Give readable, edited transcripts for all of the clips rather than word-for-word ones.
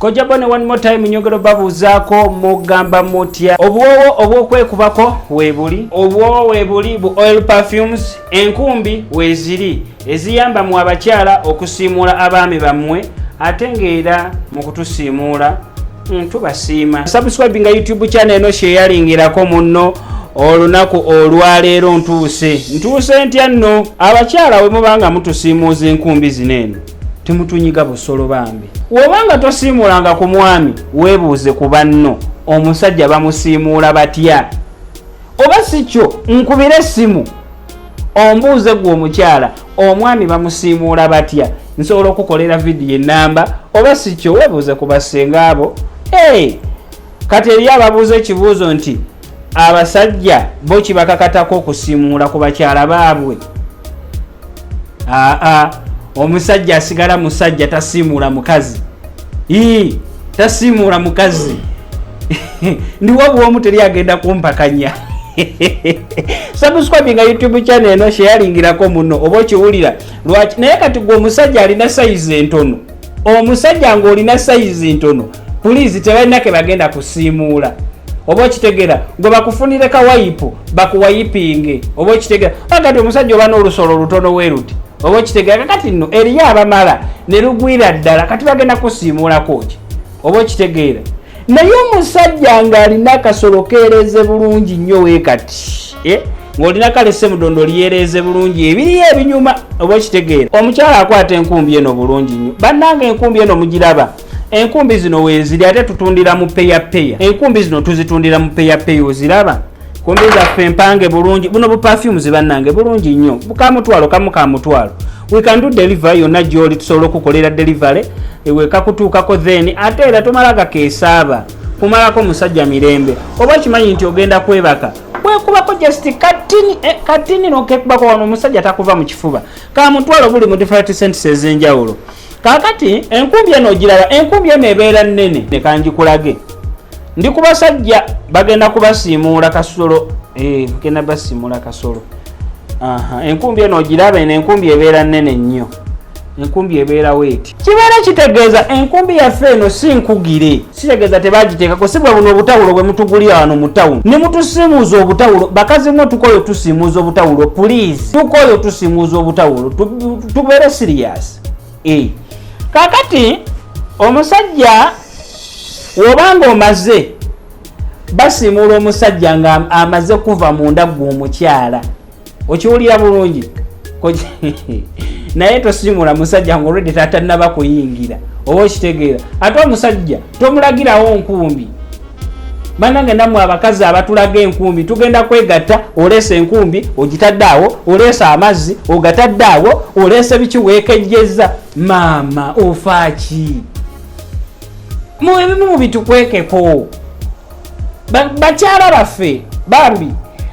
Kojja Bone one more time, nyongera babuuzaako, mugamba mutya? Obuwoowo obw'okwekubako weebuli, obuwoowo weebuli, bu oil perfumes, enkumbi weeziri eziyamba mu abakyala okusiimuula abaami bammwe, ate ng'era mu kutusiimuula tubasiima. Subscribe nga YouTube channel eno, sheyalingirako munno. Olunaku olwaleero ntuuse ntya nno? Abakyala, we mubanga mutusiimuuza enkumbi zino eno, temutunyiga busolo bambi. Wobanga tosiimuulanga ku mwami, weebuuze ku banno, omusajja bamusiimuula batya? Oba si kyo, nkubire essimu ombuuze, gwe omukyala, omwami bamusiimuula batya? Nsobola okukolera vidiyo enamba. Oba si kyo, weebuuze ku basenga abo. Hey, kati eriyo ababuuza ekibuuzo nti abasajja bo kibakakatako okusiimuula ku bakyala baabwe. Aa, omusajja asigala musajja, tasiimuula mukazi. Ii, tasiimuula mukazi. Ndiwo bwomu, teri agenda kumpakanya. Subscribe nga YouTube channel eno, sheyalingirako muno oba okiwulira lwaki. Naye kati gwe omusajja alina sayizi entono, omusajja ng'olina sayizi ntono, please, tebalina ke bagenda kusiimuula. Oba okitegeera, gwe bakufunire ka wipe bakuwayipinge. Oba okitegeera, akati omusajja oba n'olusolo lutono weruti, oba okitegeera? Kakati nno eriyo abamala ne lugwira ddala, kati bagenda kusiimuulako ki? Oba okitegeera? Naye omusajja ng'alina akasolo keereze bulungi nnyo weekati, eh? Ng'olina kale semudondo lyereeze bulungi, ebiriyo ebinyuma. Oba okitegeera? Omukyala akwata enkumbi eno bulungi nnyo. Bannanga, enkumbi eno mugiraba? Enkumbi zino weeziri, ate tutundira mu pair pair. Enkumbi zino tuzitundira mu pair pair. Oziraba, kumbi zaffe empange bulungi. Buno bu perfumes, bannange, bulungi nnyo, kamutwalo kamu, kamutwalo. We can do delivery yonna gyoli, tusobola okukolera delivery wekakutuukako. Then ate era tomala gakeesaaba kumalako musajja mirembe. Oba okimanyi nti ogenda kwebaka, wekubako just katini, eh, katini nokekubako wano, omusajja takuva mu kifuba. Kamutwalo, buli mu different scents ez'enjawulo. Kakati enkumbi eno ogiraba? Enkumbi eno ebeera nnene, nekangikulage. Ndi ku basajja, bagenda kubasiimuula kasolo, eh, bagenda basiimuula kasolo. Aha, enkumbi eno ogiraba? Eno enkumbi ebeera nnene nnyo. Enkumbi ebeera weeti, kibeera kitegeeza enkumbi yaffe eno si nkugire, kitegeeza tebagiteekako. Si bwe buno obutawulo bwe mutugulira wano mu tawuni ne mutusiimuuza obutawulo. Bakazi mwe, tukoyo tusiimuuza obutawulo, please, tukoyo tusiimuuza obutawulo. Tubeere serious. Eh. Kakati omusajja wobanga omaze basiimuula omusajja nga amaze kuva munda, gwe omukyala okiwulira bulungi. Naye tosiimula musajja nga olwedde tatanaba kuyingira. Oba okitegeera? Ate omusajja tomulagirawo nkumbi. Banange, nammwe abakazi abatulaga enkumbi, tugenda kwegatta, oleese enkumbi ogitadde awo, oleese amazzi ogatadde awo, oleese biki, weekejjeza. Maama, ofaaki? Mu ebimu mubitukwekeko. Bakyala baffe bambi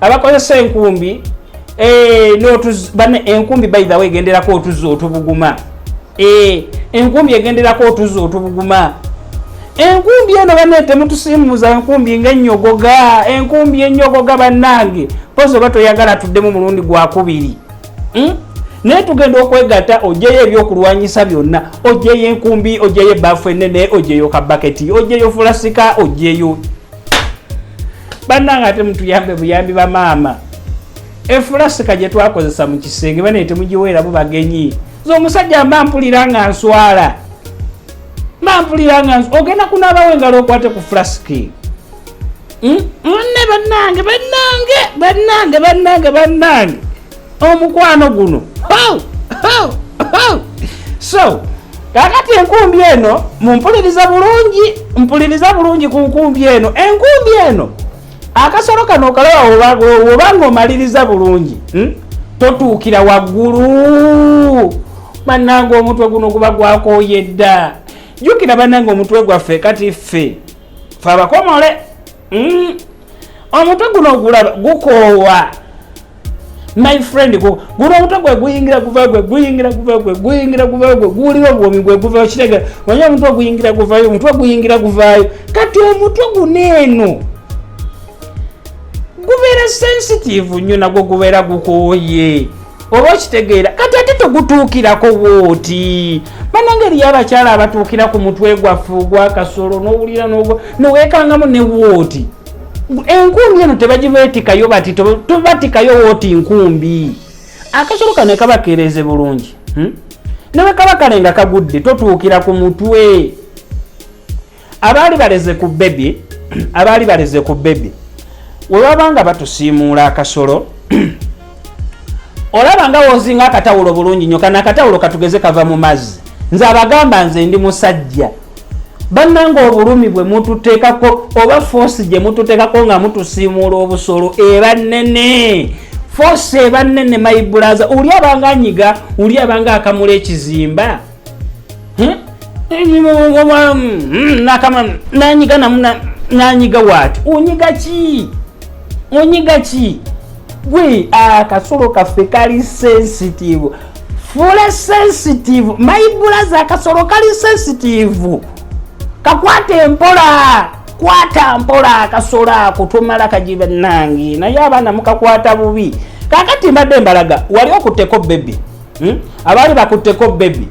abakozesa enkumbi, eh, enkumbi, by the way, egenderako otuzzi otubuguma. Eh, enkumbi egenderako otuzzi otubuguma. Enkumbi eno, banne, temutusiimuza enkumbi ngaenyogoga. Enkumbi enyogoga, bannange, pozi oba toyagala tuddemu mulundi gwakubiri, Naye tugenda okwegatta, ogyeyo ebyokulwanyisa byonna, ogyeyo enkumbi, ogyeyo ebaafu enene, ogyeyo kabaketi, ogyeyo fulasika, ogyeyo. Bannange, ate mutuyambe buyambi bamaama, efulasika gye twakozesa mu kisenge, banaye temugiweeramu bagenyi. Omusajja mba mpulira nga nswala, mba mpulira nga ogenda kunaabawo engalo okwate ku fulasiki. Munne, bannange, bannange, bannange, bannange, bannange, omukwano guno. Ho, ho, ho. So kakati enkumbi eno, mumpuliriza bulungi, mpuliriza bulungi ku nkumbi eno. Enkumbi eno, akasolo kano okalaba? Obanga omaliriza bulungi, Totuukira waggulu. Bannange, omutwe guno guba gwakooye dda. Jjukira, bannange, omutwe gwaffe kati ffe abakomole, Omutwe guno ogulaba gukoowa, my friend. Guno omutwe gwe guyingira guvayo, gwe guyingira guvayo, gwe guyingira guvayo, gwe guwulira obuwomi, gwe guvayo. Kitegera manyi omutwe guyingira guvaayo, omutwe guyingira guvaayo. Kati omutwe guno eno gubeera sensitive nnyo, nagwo gubeera gukooye. Oba okitegeera? Kati ate togutuukirako wooti. Banange, eriyo abakyala abatuukira ku mutwe gwaffe ogwakasolo, nowulira nowekangamu ne wooti. Enkumbi eno tebagibeetikayo bati, tobatikayo wooti nkumbi. Akasolo kano kaba keereze bulungi, Newe kaba kale nga kagudde, totuukira ku mutwe. Abaali baleze ku baby, abaali baleze ku baby, we baba nga batusiimuula akasolo, olaba nga wozinga akatawulo bulungi nnyo. Kano akatawulo katugeze kava mu mazzi. Nze abagamba, nze ndi musajja. Bannanga, obulumi bwe mututeekako oba force gye mututeekako nga mutusiimuula obusolo eba nnene. Force eba nnene, my brother. Oli abanga anyiga, oli abanga akamula ekizimba. Nanyiga, nanyiga waati. Onyiga ki? Onyiga ki gwe? Akasolo kaffe kali sensitive, fula sensitive, my brother. Akasolo kali sensitive, kakwata empola, kwata mpola akasolo ako, tomala kagiba nange. Naye abaana mukakwata bubi. Kakati mbadde mbalaga wali okutteko baby, Abaali bakutteko baby,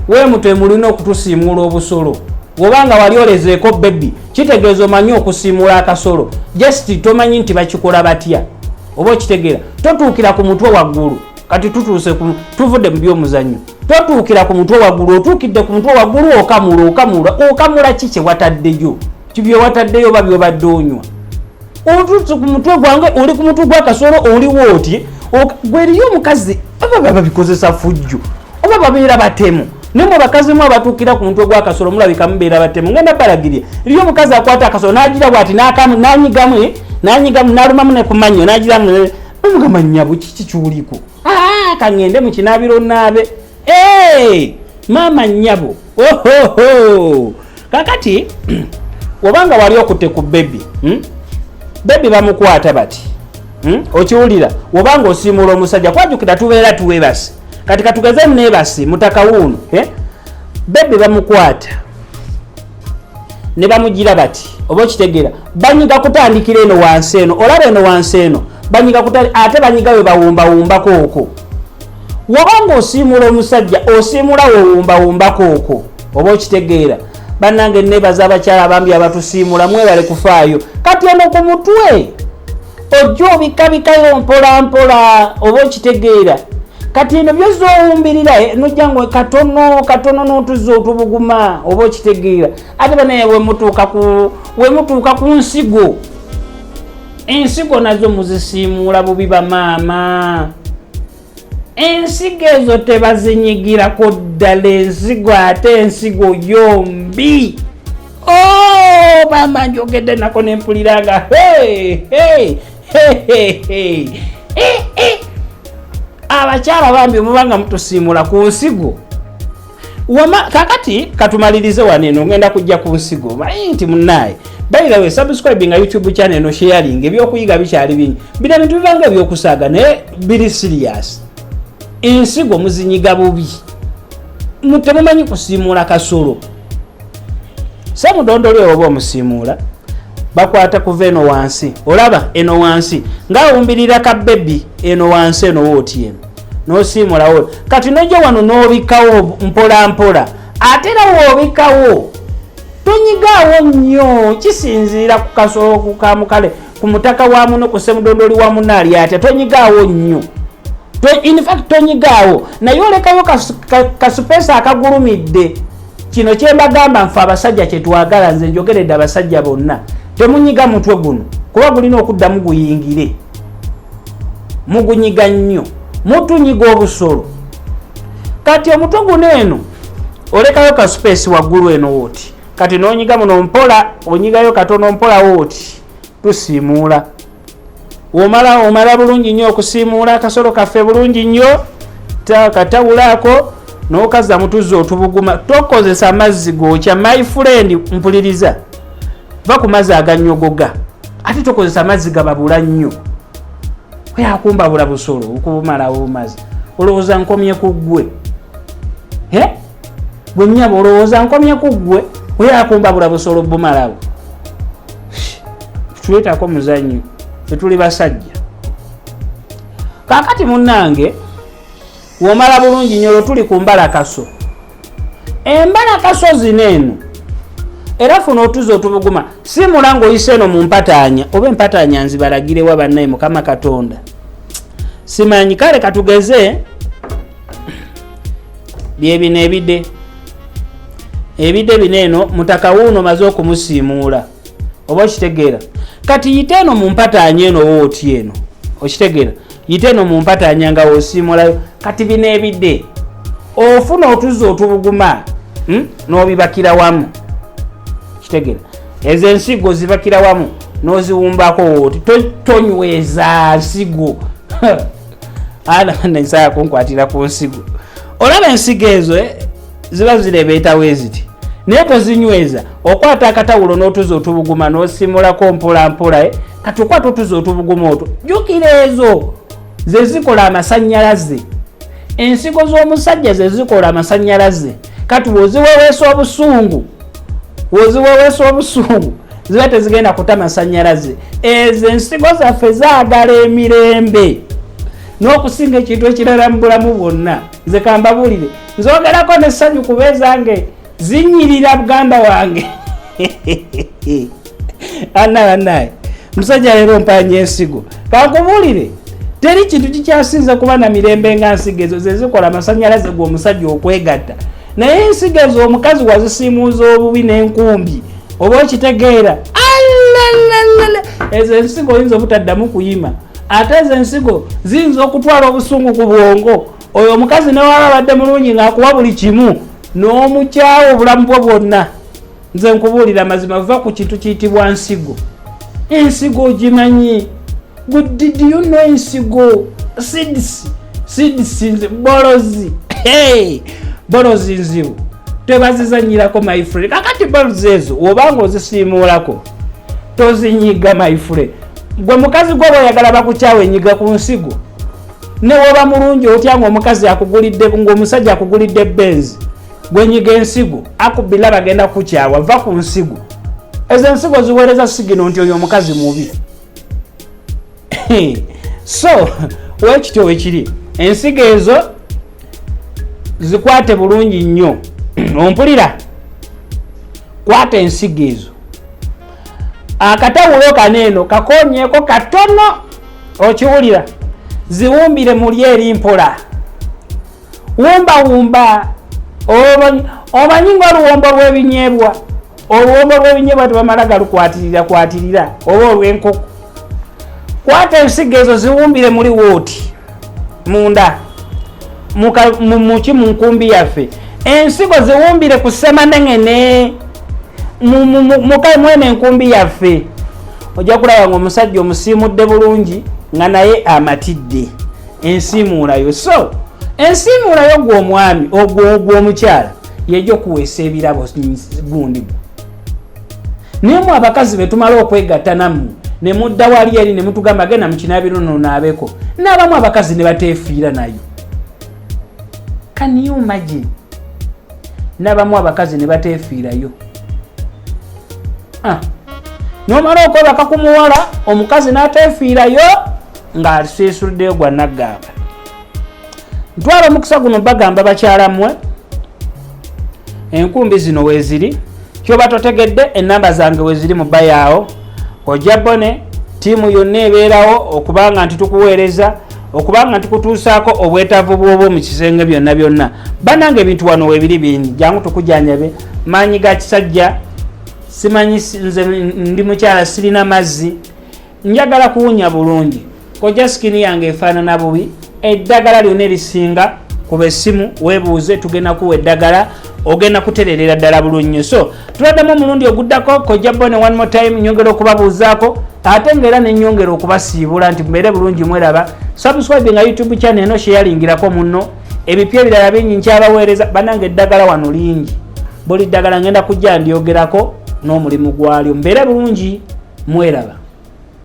weemutwe mulina okutusiimuula obusolo. Bwobanga wali olezeeko baby, kitegeeza omanyi okusiimuula akasolo, just tomanyi nti bakikola batya. Oba okitegeera? Totuukira ku mutwe waggulu. Kati tutuuse, tuvudde mu byomuzannyo. Totuukira ku mutwe waggulu. Otuukidde ku mutwe waggulu, okamula, okamula, okamula. Ki kyewataddeyo? Kibyewataddeyo oba byobadde onywa? Otuuse ku mutwe gwange, oli ku mutwe gwakasolo, oliwo oti gweriyo omukazi. Oba babikozesa fujjo oba babeera batemu. Naye mwe bakazi mu abatuukira ku mutwe gw'akasolo, mulabika mubeera batemu. Ngenda balagirya, eriyo omukazi akwata akasolo n'agira bwati, nanyigamu, nanyigamu, n'alumamu ne ku mannyo, n'agiramu. Omugamba, "Nnyabo, kiki ky'oliko?" "Ah, kaŋŋende mu kinaabiro naabe." Maama nnyabo, ohoho! Kakati obanga wali okutte ku baby, Baby bamukwata bati, Okiwulira? Obanga osiimuula omusajja, kwajukira tubeera tuwebase. Kati katugeze neebase mutakawuuno, eh? Baby bamukwata ne bamugira bati. Oba okitegeera? Banyiga kutandikira eno wansi eno. Olaba eno wansi eno banyiga kutali, ate banyiga we bawumbawumbako okwo. Wobanga osiimula omusajja, osiimula wowumbawumbako okwo. Oba okitegeera? Bannange, nebaza abakyala abambi abatusiimula, mwebale kufaayo. Kati eno ku mutwe ojja obikabikayo mpola mpola. Oba okitegeera? Kati eno byozza owumbirira, nojja nga katono katono n'otuzza otubuguma. Oba okitegeera? Ate banaye wemutuuka ku nsigo, ensigo nazo muzisiimuula bubi bamaama. Ensigo ezo tebazinyigirako ddala ensigo, ate ensigo yombi. Oh, maama, njogedde nako nempulira nga hey, hey, hey, hey, hey. Eh. Abakyala bambi, mubanga mutusiimula ku nsigo wama. Kakati katumalirize wano eno, ngenda kujja ku nsigo. Manyi nti munaaye, by the way, subscribe nga YouTube channel eno, sharing. Ebyokuyiga bikyali bingi. Bino ebintu bibanga ebyokusaaga, naye biri serious. Ensigo muzinyiga bubi, temumanyi kusiimuula kasolo. Semudondoli oba omusiimuula, bakwata kuva eno wansi. Olaba eno wansi ngaawumbirira ka baby eno wansi eno wooti eno nosiimulawo. Kati nojja wano n'obikawo mpola mpola. Ate era woobikawo tonyigaawo nnyo, kisinziira ku kasolo kamukale ku mutaka wa muno, ku semudondoli wa muno ali atya. Tonyigaawo nnyo. In fact tonyigaawo, naye olekayo kaspace akagulumidde. Kino kyembagamba nfe abasajja kyetwagala. Nze njogeredde abasajja bonna, temunyiga mutwe guno kuba gulina okuddamu guyingire. Mugunyiga nnyo, mutunyiga obusolo. Kati omutwe guno eno olekayo kaspace waggulu eno wooti. Kati nonyiga muno mpola, onyigayo katono mpola wooti. Tusiimuula, omala omala bulungi nnyo okusiimuula akasolo kaffe bulungi nnyo. Katawulaako n'okazza mutuzzi otubuguma. Tokozesa amazzi gookya, my friend. Mpuliriza, va ku mazzi aganyogoga, ate tokozesa amazzi gababula nnyo. Oyakumbabula busolo okubumalawo bumazi. Olowooza nkomye ku ggwe? Gwe nnyabo, olowooza nkomye ku ggwe? Oyakumbabula busolo bumalawo. Tuleetako muzannyo, fetuli basajja. Kakati munnange, Womala bulungi nyolo, tuli ku mbalakaso. Embalakaso zino eno era funa otuzi otubuguma, simula ngaoyise eno mu mpataanya, oba empataanya nzibalagirewa? Bannaye, Mukama Katonda, simanyi. Kale katugeze byebino ebide, ebide bino eno. Mutaka wuuno maze okumusiimuula, oba okitegeera? Kati yite eno mu mpataanya eno wooti eno, okitegeera? Yite eno mu mpataanya nga wosiimulayo. Kati bino ebide ofuna otuzzi otubuguma, N'obibakira wamu, kitegeera? Ezo ensigo zibakira wamu n'oziwumbako wooti. Tonyweza nsigo. Nsaya kunkwatira ku nsigo. Olaba ensigo ezo, ziba zirebeetawo eziti, naye tozinyweza. Okwata akatawulo n'otuzi otubuguma n'osimulako mpola mpola. Kati okwata otuzi otubuguma otwo, jjukira ezo ze zikola amasanyalaze. Ensigo z'omusajja ze zikola amasanyalaze. Kati woziweweesa obusungu, woziweweesa obusungu, ziba tezigenda kuta masanyalaze. Ezo ensigo zaffe zaagala emirembe n'okusinga ekintu ekirala mu bulamu bwonna. Nze kambabuulire, nzogerako nessanyu kuba ezange zinyirira. Buganda wange ana banaye, musajja leero mpanya ensigo. Kankubuulire, teri kintu kikyasinza kuba na mirembe nga nsigo ezo zezikola amasanyalaze g'omusajja okwegatta. Naye ensigo ezo omukazi wazisiimuuza obubi n'enkumbi, oba okitegeera? Alalalala, ezo ensigo oyinza obutaddamu kuyima. Ate ezo ensigo ziyinza okutwala obusungu ku bwongo. Oyo omukazi newaba abadde mulungi ng'akuwa buli kimu, n'omukyawa obulamu bwo bwonna. Nze nkubuulira amazima, va ku kintu kiyitibwa nsigo. Ensigo ogimanyi? Good, did you know ensigo, seeds, seeds nze balls? Hey, balls nzibu, tebazizanyirako, my friend. Kakati balls ezo wobanga ozisiimuulako, tozinyiga, my friend. Gwe mukazi gwe bweyagala bakukyawa, enyiga ku nsigo. Newoba mulungi otya, nga omukazi akugulidde, ngaomusajja akugulidde Benz, gwenyiga ensigo, akubila bagenda kukyawa. Va ku nsigo ezo. Ensigo ziweereza signal nti oyo omukazi mubi. So wekityo wekiri, ensigo ezo zikwate bulungi nnyo. Ompulira? Kwata ensigo ezo, akatawulo kano eno kakonyeko katono, okiwulira? Ziwumbire muli eri mpola, wumbawumba. Omanyi nga oluwombo lw'ebinyeebwa, oluwombo lw'ebinyeebwa tebamala galukwatirira kwatirira, oba olw'enkoko. Kwata ensigo ezo, ziwumbire muli wooti munda muki, mu nkumbi yaffe. Ensigo ziwumbire ku semanengene mwene enkumbi yaffe. Ojja kulaba nga omusajja omusiimudde bulungi, nga naye amatidde ensiimuulayo. So ensiimuulayo gwe omwami, ogwo omukyala yejja okuweesa ebirabo gundi. Naye mu abakazi betumala okwegatta nammwe ne mudda wali eri ne mutugamba, "Genda mukinabiro nonaabeko," n'abamu abakazi ne bateefiira nayo. Can you imagine? N'abamu abakazi ne bateefiirayo. Ah. Nomala okwebaka ku muwala, omukazi n'ateefiirayo ng'asiisuddeyo gwa naggamba. Ntwala omukisa guno bagamba, bakyala mmwe, enkumbi zino weeziri. Kyoba totegedde, enamba zange weziri mu bayaawo. Ojja bone ttiimu yonna ebeerawo okubanga nti tukuweereza, okubanga nti kutuusaako obwetaavu bw'oba mu kisenge byonna byonna. Bannange, ebintu wano weebiri bingi, jangu tukujanjabe. Maanyi ga kisajja simanyi, nze ndi mukyala, sirina mazzi, njagala kuwunya bulungi, kojja skin yange efaanana bubi. Eddagala lyonna erisinga, kuba essimu weebuuze, tugenda kuwa eddagala, ogenda kutererera ddala bulungi nnyo. So tuladdemu omulundi oguddako. Kojja Bone, one more time nyongera okubabuuzaako, ate ngaera nenyongera okubasiibula nti mubeere bulungi, mweraba. Subscribe nga YouTube channel eno, sheyalingirako munno. Ebipya ebirala bingi nkyabaweereza. Bannange, eddagala wano lingi, buli ddagala ngenda kujja ndyogerako n'omulimu gwalyo. Mbeere bulungi, mweraba.